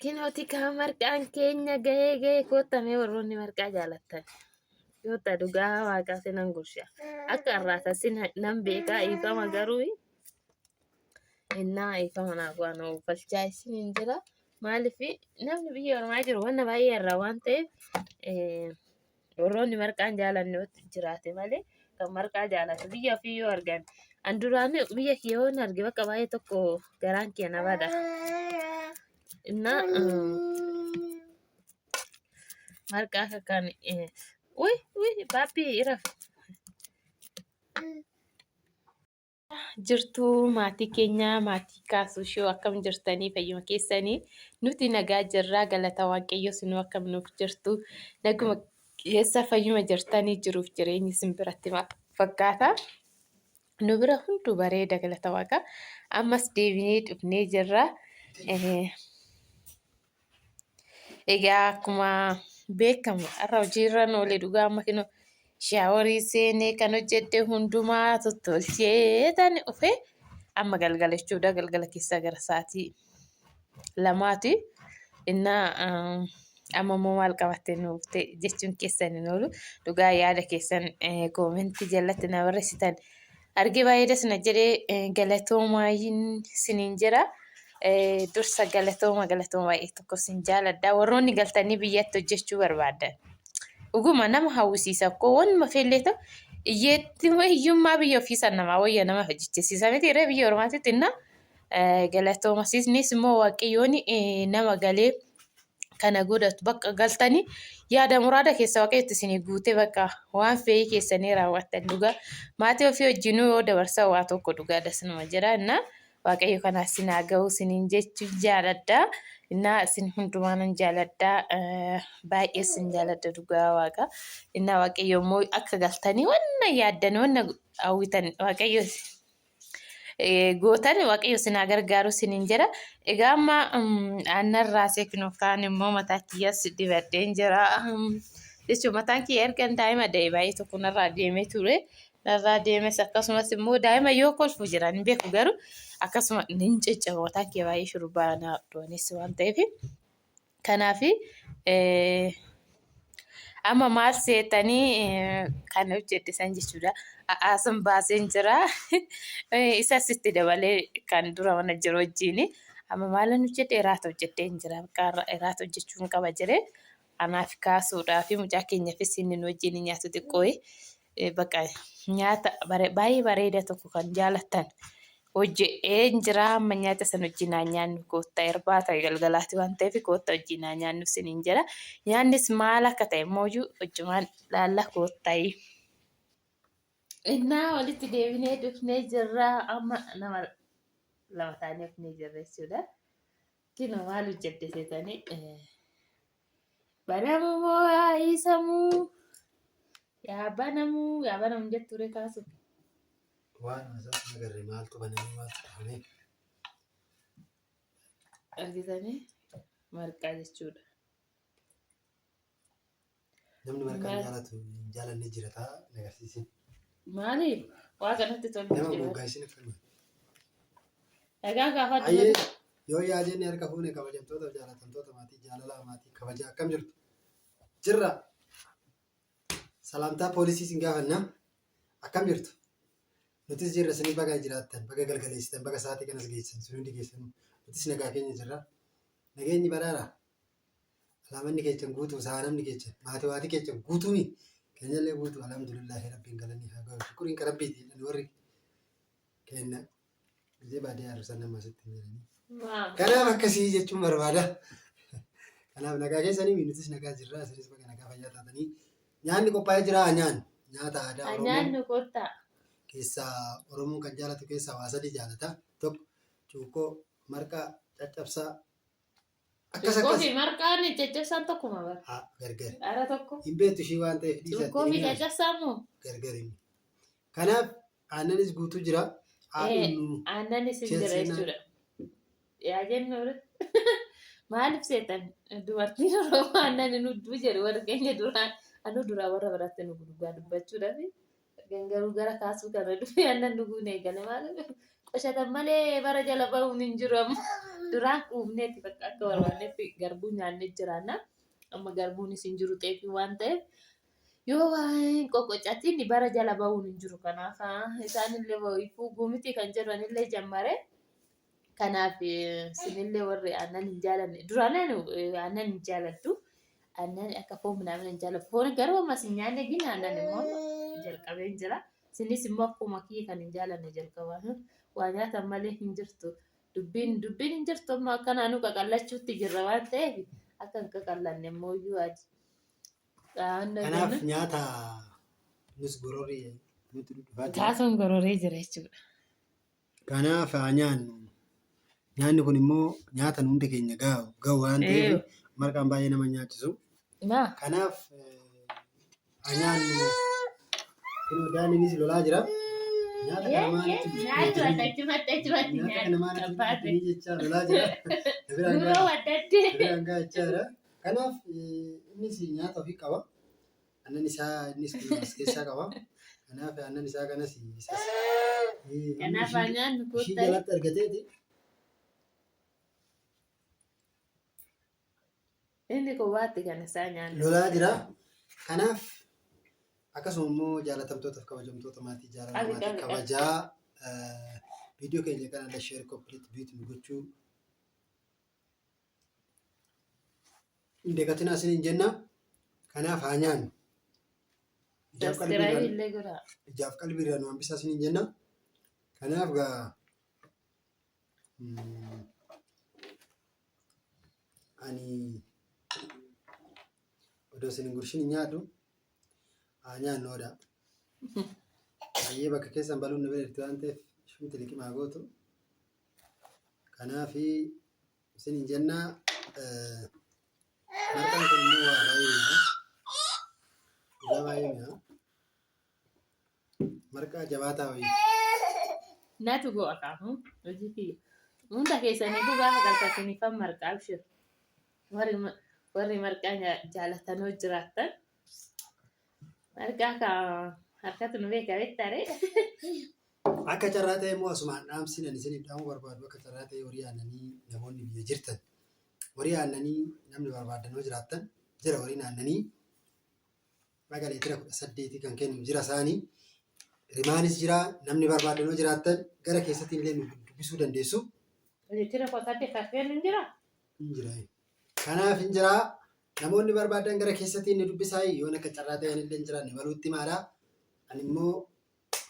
Kinooti kaa marqaan keenya gahee gahee koottamee warroonni marqaa jaalattan. Koottaa dhugaa waaqaa sinan gursha. Akka har'aata nan beekaa dhiifama garuu innaa dhiifama naaf waan uffalchaa isin hin jira. Maaliif namni biyya ormaa jiru wanna baay'ee irraa waan ta'eef warroonni marqaan jaalanne yoo jiraate malee kan marqaa jaalatu biyya ofii yoo argan. An duraan biyya kiyya yoon arge bakka baay'ee tokko garaan kiyya na bada. Innaa marqaa akka kan uy uy baabbii iraf. Jirtu maatii keenya maatii kaasuu shoo akkam jirtanii fayyuma keessanii nuti nagaa jirraa galata waaqayyoo sinuu akkam nuuf jirtu naguma keessa fayyuma jirtanii jiruuf jireenyi isin biratti maal fakkaata nu bira hunduu bareeda galata waaqa ammas deebinee dhufnee jirra. Egaa akkuma beekamu har'a hojiirra oole dhugaa amma kinoo shaaworii seenee kan hojjedhe hundumaa tottolchee tani dhufe amma galgala jechuudha galgala keessaa gara sa'aatii lamaati. Innaa amma immoo maal qabattee nu dhufte jechuun keessan hin oolu dhugaa yaada keessan koomentii jalatti na barreessitan Argee baay'ee das na jedhee galatoomaa siniin jira. Dursa galatooma galatooma baay'ee tokko sin jaaladha. Warroonni galtanii biyyatti hojjechuu barbaadan. Dhuguma nama hawwisiisa koo wanuma feellee ta'u iyyeetti hiyyummaa biyya ofii san namaa wayya nama hojjechiisa miti irree biyya ormaatitti inna galatooma siisnis immoo waaqayyoon nama galee kana godhatu bakka galtanii yaada muraada keessa waaqayyotti isinii guutee bakka waan fe'ii keessanii raawwattan dhugaa maatii ofii wajjinuu yoo dabarsan waa tokko dhugaa dasnuma jira innaa waaqayyo kanaa isin haa ga'u isiniin jechuu jaaladha innaa isin hundumaa nan jaaladha baay'ee isin jaaladha dhugaa waaqa innaa waaqayyo immoo akka galtanii wanna yaaddan wanna hawwitan waaqayyo gootan waaqayyo isin haa gargaaru isiniin jedha. Egaa amma aannan raasee kunoo kaan immoo mataa kiyyas dibadheen jira. Jechuun mataan kiyya erga daa'ima da'e baay'ee tokko narraa deemee ture. Narraa deemes akkasumas immoo daa'ima yoo kolfu jira hin beeku garuu akkasuma nin ciccaba mataan kiyya baay'ee shurrubbaa na doonis waan ta'eef. Kanaaf amma maal seetanii kan hojjedhe san jechuudha. A'aa sun baaseen jira. Isas itti dabalee kan dura mana jiru wajjin. Amma maalan hojjedhe iraata hojjedheen jira. Bakka iraata hojjechuun qaba jedhee anaaf kaasuudhaa fi mucaa keenyaafis inni nu wajjin nyaatu xiqqoo bakka nyaata baay'ee bareeda tokko kan jaalattan hojjedheen jira. Amma nyaata san wajjin haa nyaannu koottaa irbaata galgalaati waan ta'eef koottaa wajjin haa nyaannu isiniin jedha. Nyaannis maal akka ta'e immoo wajjumaan laalla koottaa. Innaa walitti deebinee dhufnee jirra. Amma nama lama taanee dhufnee jirra jechuudha. Kino maal hojjedhe seetanii banamuu moo yaa hiisamuu yaa banamuu yaa banamu jettu ree kaasu. Waan isaas hin agarre maaltu banamee maaltu cufamee. Argitanii marqaa jechuudha. Namni marqaa hin jaalatu hin jaalanne jira ta'a hin agarsiisin. Maali? Waa kanatti tolu Nama jira. goggaasin akkanuma. Dhagaa gaafadhu Ayyee malee. yoo yaa jenne harka fuune kabajamtoota fi jaalatamtoota maatii jaalalaa maatii kabajaa akkam jirtu? Jirra. Salaamtaa poolisii isin gaafanna. Akkam jirtu? Nutis jirra isinis baga jiraattan baga galgaleessitan baga sa'aatii kanas geessan isin hundi keessan nutis nagaa keenya jirra. Nageenyi badhaadha. Alaamanni keechan guutuu saanamni keechan maatii waatii keechan guutuumi keenyallee guutuu alhamdulillahi rabbiin galanni haa gahu shukuriin ka rabbiiti jedhan warri keenna gizee baadiyyaa arrabsan nama asitti hin jedhanii. Kanaaf akkasii jechuun barbaada. Kanaaf nagaa keessanii nutis nagaa jirra isinis baga nagaa fayyaa taatanii nyaanni qophaa'ee jira haa nyaannu nyaata aadaa Oromoo Nyaannu kottaa. keessaa Oromoon kan jaalatu keessaa waa sadii jaalata tokko cuukkoo marqaa caccabsaa Akkas Cuukkoo akkas. fi marqaan caccabsaan tokkuma bara. Haa gargar. Ara tokko. Hin beektu ishii waan ta'eef dhiisatti. Cuukkoo fi caccabsaan moo? Gargar inni. Kanaaf aannanis guutuu jira. Haa Eh, dhugnu. Aannanis hin jira Chelsea jechuudha. Yaa jennu maaliif seetan dubartiin Oromoo aannan hin hudduu jedhu warri keenya duraan anuu duraa warra biratti nu dhugaa dubbachuudhaaf garuu gara kaasuu kana dhufee aannan dhuguun eegale maaliif Qoshatan malee bara jala bahuun hin jiru amma. Duraan quufneeti bakka akka barbaannetti garbuu nyaannee jiraanna. Amma garbuunis hin jiru xeefii waan ta'eef yoo waan qoqqocatiin bara jala bahuun hin jiru. Kanaaf isaanillee fuuguu miti kan jedhanillee jammare. Kanaaf isinillee warri aannan hin jaalanne duraan aannan hin jaaladhu. Aannan akka foon minaamin hin jaaladhu. Foon garuu ammas hin nyaanne gin aannan immoo jalqabeen jira. Isinis immoo akkuma kiyya kan hin jaalanne jalqaba. Waa nyaatan malee hin jirtu. Dubbiin dubbiin hin jirtu amma akkanaanuu qaqallachuutti jirra waan ta'eef akka hin qaqallanne immoo iyyuu aji. Kanaaf nyaata nus gororri nutti dhufaa jira. Taasuun gororee jira jechuudha. Kanaaf haa nyaannu. Nyaanni kun immoo nyaata nu hunda keenya gahu gahu waan ta'eef Eeyo. marqaan baay'ee nama hin nyaachisu. Maa? Kanaaf haa nyaannu. Kunoo Daaniinis lolaa jira. Nyaata kana maalitti Nyaatu ati achumatti achumatti nyaata kana nyaatu maalitti qabbaate. bittanii jechaa lolaa jira. Na biraan Nuroo gahaa waddadde. na biraan gahaa jechaa jira. Kanaaf innis nyaata ofii qaba. Aannan isaa innis kun as keessaa qaba. Kanaaf aannan isaa kanas isas. Kanaaf haa nyaannu Ishii kottaa. jalatti argateeti. Inni kophaatti kan isaa nyaannu. Lolaa jira. Kanaaf akkasuma immoo jaalatamtootaaf kabajamtoota maatii jaalala Qabi maatii qabi qabi. kabajaa viidiyoo keenya kana sheer kompiliit biit nu gochuu hin dagatinaa isiniin jenna. Kanaaf haa nyaannu. Ijaaf qalbii Subscribe irraa illee godhaa. ijaaf qalbii irraa nu hambisaa isiniin jenna. Kanaaf gaa ani odoo isin hin gurshin hin nyaadhu. Haa nyaannu odaa. Baay'ee bakka keessan baluun na bira jirti waan ta'eef ishumti liqimaa gootu. Kanaaf isiniin jenna marqaan kun immoo waa baay'ee mi'aa. Dhugaa baay'ee mi'aa. Marqaa jabaataa wayii. Natu go'a kaafu hojii kiyya. Hunda keessaniifuu gaafa galfataniifan marqaa abshir. Warri warri marqaa jaalatanoo jiraattan marqaa ka harkatu nu beeka beektaree. Akka carraa ta'e immoo asumaan dhaamsin ani isiniif dhaamuu barbaadu akka carraa ta'e horii aannanii namoonni biyya jirtan horii aannanii namni barbaadan yoo jiraattan jira horiin aannanii haga liitira 18 kan kennu jira isaanii rimaanis jira namni barbaadan yoo jiraattan gara keessatti illee nu dubbisuu dandeessu. Liitira 18 kan kennu hin jiraa? Hin jira. Kanaaf hin jira namoonni barbaadan gara keessatti nu dubbisaa yoon akka carraa ta'e illee hin jira ni baluutti maadha. Ani immoo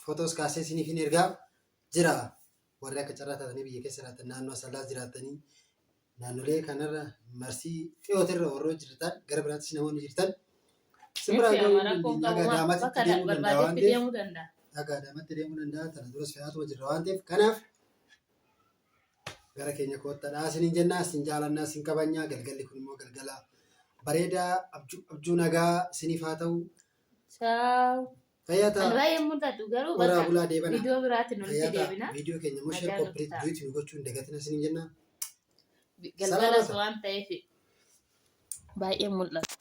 Fotoos kaasee isiniif hin ergaa jira. Warri akka carraa taatanii biyya keessa jiraatan naannoo Asallaas jiraattanii naannolee kanarra marsii xiyootirra warroo jirtan gara biraattis namoonni jirtan isin biraa Eessi gahuu amma hin rakkoon dandeenya. qabu Haga ma Adaamaatti bakka deemuu danda'a waan barbaadetti ta'eef deemuu danda'a. haga Adaamaatti deemuu danda'a. Tana duras fe'aatuma jirra waan ta'eef kanaaf gara keenya koottadhaa isiniin jennaa isin jaalannaa isin kabajnaa galgalli kun immoo galgala bareedaa abjuu abjuu nagaa isiniif haa ta'u. Ciao. Fayyaa Ani ta'a. baay'ee mul'atu garuu Horaa bakka bulaa deebana. viidiyoo biraatiin walitti Fayyaa ta'a. deebina. Viidiyoo keenya immoo sheer Nagaa nuuf kooppireet ta'a. duuti nu gochuu hin dagatina isiniin jenna. Galgalas Salaamata. waan ta'eef baay'ee mul'atu.